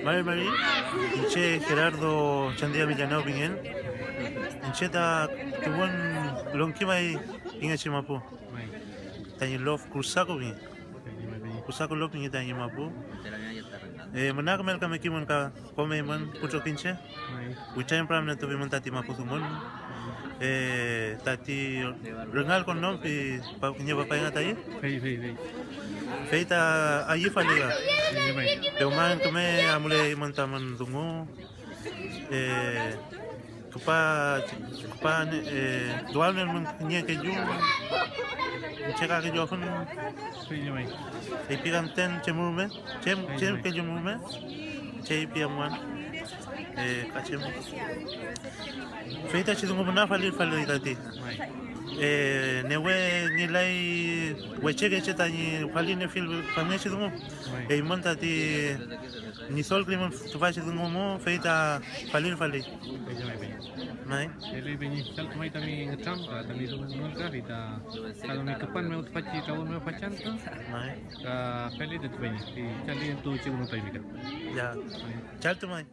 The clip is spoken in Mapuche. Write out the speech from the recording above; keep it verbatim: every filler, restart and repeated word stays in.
Mari mari, iñche Gerardo Chandía Millanew pingen. Iñche ta tuwün Longki May pingechi mapu. Tañi lof Kusaku pingi. Kusaku lof pingi tañi mapu. Eh, müna kümelkamekimün ka kom eymün pu trokiñche. Witrañpüramngetufimün tati mapu dungun. Eh, tati rüngalkon nom pi pa-, kiñe papay nga tayi. Fey, fey, fey. Fey ta ayüfali ka. Fey, fey. Pewman küme amuleymün tamün dungu. Eh, küpa, küpa, eh, duamnielmün kiñe kellu. Iñche ka kellu afün. Fey, fey. Feypikanten chem rume. Chem, chem kellumu rume, chey piamuan, eh, ka chem. Fey tachi dungu müna falil falil tati. Eh, newe ngelay wechekeche tañi falinefiel famngechi dungu. Eymün tati Ñidol kimün tüfachi dungu mu, fey ta falil falil. May. Feli peñi, chaltu may tami ngütram, ka tami dungu ngütram, fey ta, ka tami küpan mew tüfachi trawün mew fachantü, may. Ka feli tüfachi peñi, fey chali entu chekunu taymi ka. Ya. May. Chaltu may.